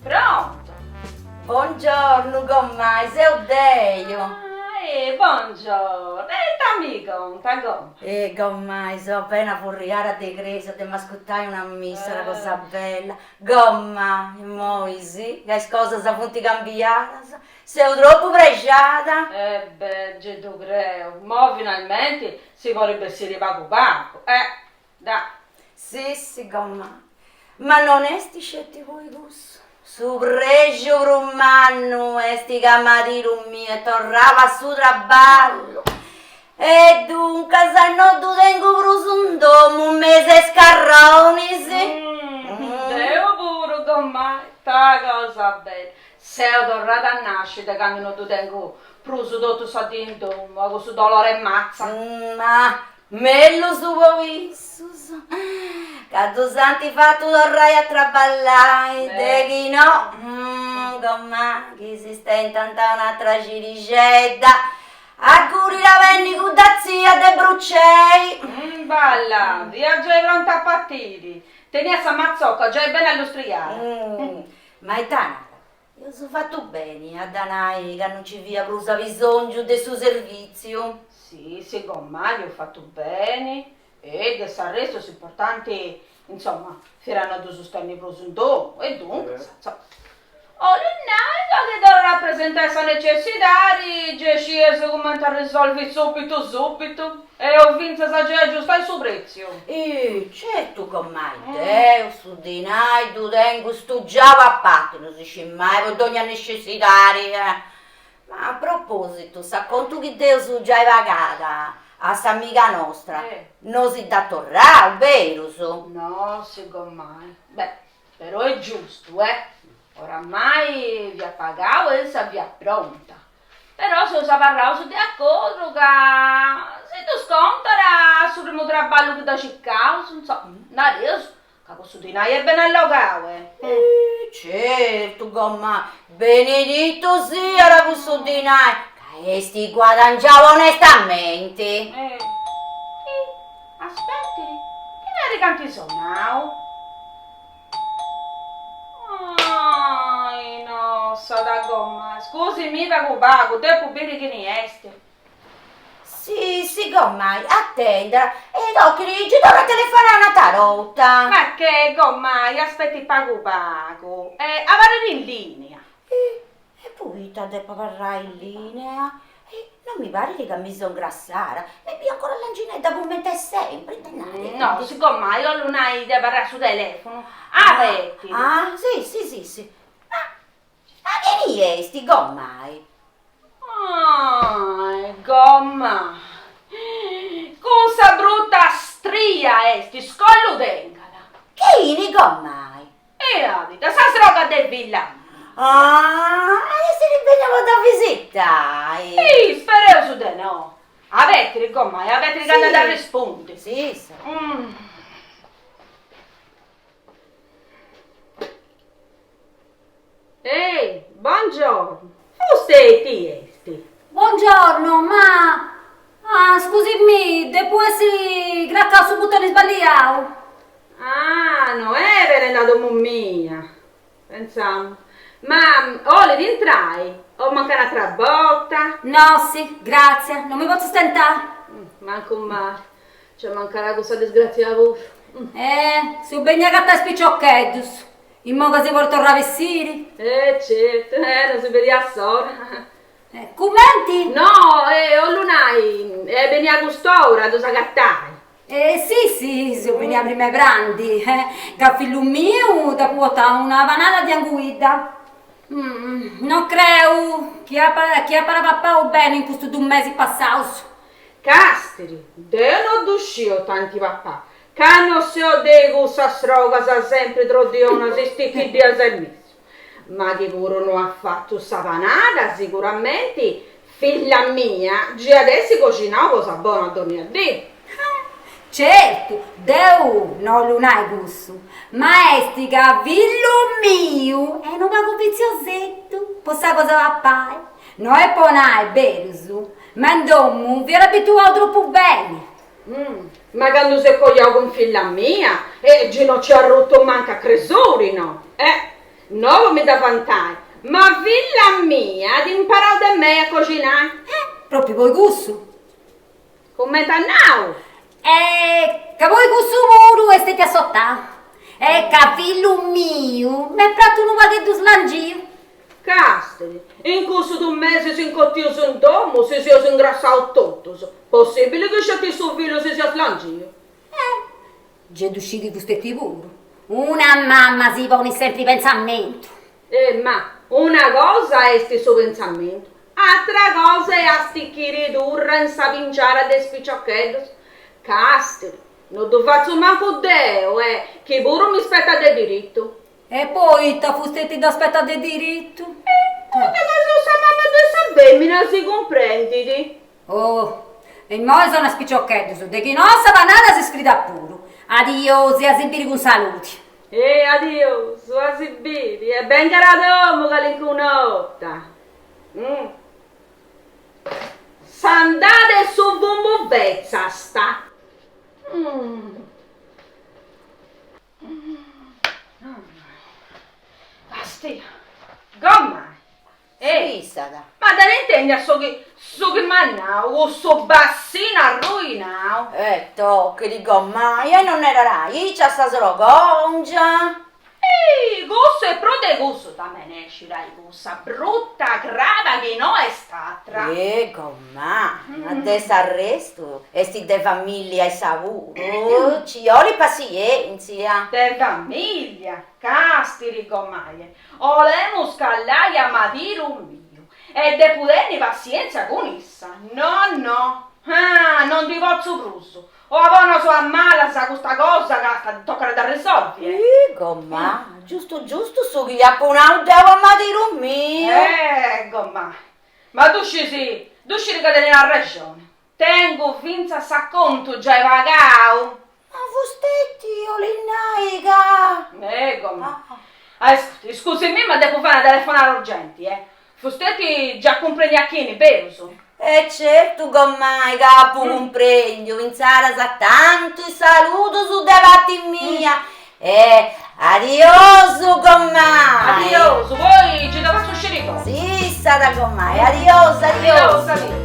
Pronto! Bongiornu gommai, seu deu! Ah, eh, bongiornu! E ita mi conta, gomma? Eh, gommai, seu appena furriara de cresia de m'ascurtai una missa, una cosa bella. Gomma, immoi si, ca is cosas funt cambiadas, seu tropu prexada! Eh beh, gei ddu creu, immoi finalmenti si podit bessiri pagu pagu, eh, da. Sissi, gomma, ma non est sceti po cussu, su prexu prus mannu est ca maridu miu est torrau a su traballu e duncas no ddu tengu prus in domu me is carronis. Deu puru, gommai, ta cosa bella, seu torrada a nasci de candu no ddu tengu prus totu sa dì in domu, a cussu dolor'e matza. Ma Mellus po issus, ca ddus ant fatu torrai a traballai, de chi no, gomai chi si stentant un'atra xirixedda, acudit a benni cudda tzia de Brucei. Balla, fiat giai pronta a partiri, teniat sa matzoca giai beni allustriada. Ma ita narat, Eus fatu beni a dda nai ca non nci fiat prus abisòngiu de su servìtziu. Si, si gommai eus fatu beni e de s'arrestu s'importanti, insoma, fiat a no ddus tenni prus in domu e duncas, insoma, 'olit nai ca chi torrat a presentai sa necessidadi gei scieus cumenti arrisolvi subitu subitu Eus fintzas giai agiustai su pretziu. Ih, certu gommai, deu su dinai ddu tengu stugiau a parti, no si scit mai po dogna necessidadi. Ma a propositu, s'acontu chi dd'eus giai pagada a s'amiga nostra, nosi dd'at torrau, berus? Nossi gommai, beh, però est giustu, eh! Oramai fiat pagau e issa fiat pronta. Però seus abarraus de acordu ca si ddu scontat a su primu traballu chi dda circaus, insoma, nareus ca cussu dinai est beni allogau, eh. Eh, certu, gomai, beneditu siat cussu dinai, ca est guadangiau onestamenti. Eh, ih, aspettiri, chi parit ca ant sonau? Ai nossa gomma, scusi-mi pagu pagu, depu biri chini est. Si, si gommai, atendara, e tochiri, nci torru a telefonai un'atera 'orta. Ma che, gommai, aspetti pagu pagu, e abarrit in linea. E poita depu abarrai in linea? E non mi parit ca mi seu ingrassara, mi biu ancora langinedda cumenti e sempri, ita narit? No, sigomai 'ollu nai de abarrai a su telefunu, abetti. Ah, si, si, si, si. Ma, ma chini est, gommai? Ai, gomma, cussa brutta stria est, scollu tengat. Chini, gommai? E abita, sa sroga de filla mia. Ah, at essiri benia po dda visitai. Ih, spereus de no. Abettiri, gommai, abettiri ca andu a arrespundi. Si, si. Ehi, bongiornu. Fustei esti? Bongiorno, ma ah, scusi-mi, depu essi cracau su butoni sballiau. Ah, no est benende a domu mia. Pentzamu. Ma 'olit intrai o mancai un'atra borta? Nossi, gratzias, no mi potzu stentai. Mancu mali, nci mancara cussa disgratzia puru. Eh, seu benia a agatai is piciocheddus, Immoi ca si podit torrai a bessiri? Eh certu, eh no si bediat s'ora. Cumenti? No, eh, 'ollu nai, est benia a cust'ora a ddus agatai. Eh si si, seu benia prima 'e prandi, ca fillu miu dd'apu portau una panada di anguidda. No creu chi apat chi apat papau beni in custus dus mesis passaus. Castiri, deu no ddu sciu ita ant papau, Ca no seu de cussas srogas sempri troddionas istichiddias in mesu. Ma chi puru no at fatu sa panada, siguramenti filla mia gei at essi coxinau cosa bona dònnia dì. Certu, deu no 'ollu nai cussu, ma est ca fillu miu est unu pagu vitzioseddu po sa cosa 'e papai. No est po nai, berus, ma in domu fiat abituau tropu beni. Ma candu s'est coiau cun filla mia, e gi no nci arrutu mancu a cresuri, no? Eh! No po mi dda vantai, ma filla mia at imparau de mei a coxinai. Eh, propriu poi cussu. Cumenti at nau? E ca poi cussu puru est stetiu assotau. E ca fillu miu m'est pratu unu pagheddu slangiu. Castiri, in cussus dus mesis incotius in domu si seus ingrassaus totus, possibili chi sceti su fillu si siat slangiu? Eh, gei ddu scit fusteti puru, una mamma si ponit sempri pentzamentu. Eh ma, una cosa est su pentzamentu, atra cosa est a stichiri turra in sa pingiara de is piciocheddus. Castiri, no ddu fatzu mancu deu, eh, chi puru mi spetat de diritu. E poita fusteti dda spetat de diritu? E poita ca seu sa mama de sa femina, si cumprendit. Oh, e immoi sonas piciocheddus, de chi no sa panada si sfridat puru. Adiosu e a si biri cun saludi. E adiosu, a si biri e bengat a domu calincuna 'orta. S'andada 'e su fumu fetzasta. Castia, gomai. Fissat. Ma dda intendias su chi su chi m'at nau cussu bassinu arruinau. E tochit gomai e non narat aici a sa srogongia. Ih, cussu e prus de cussu dda menescit ai cussa brutta craba chi no est atra. Eh gomà, ma de s'arrestu est de familia issa puru, ci 'olit passientzia. De familia, castiri gomai, 'Olemus callai a madiru miu e depu tenni passientzia cun issa. No no, ah, no ndi potzu prus, o a bonas o a malas custa cosa tocat a dda risolvi, eh. Ih, gomà, giustu giustu su chi apu nau deu a madiru miu. Eh, gomà, ma ddu scis, ddu sciri ca tenit arrexoni. Tengu fintzas s'acontu giai pagau. Ma fusteti 'olit nai ca. Eh, gomà. Ascurta, iscusimì ma depu fai una telefonada urgenti, eh. Fusteti già cumprendit a chini, berus? E certu, gomai, ca apu cumprendiu, insaras tantus saludus de parti mia e adiosu gomai. Adiosu, poi gei dda fatzu sciri cosa. Sissat gomai, adiosu, adiosu. Adiosu, adiosu.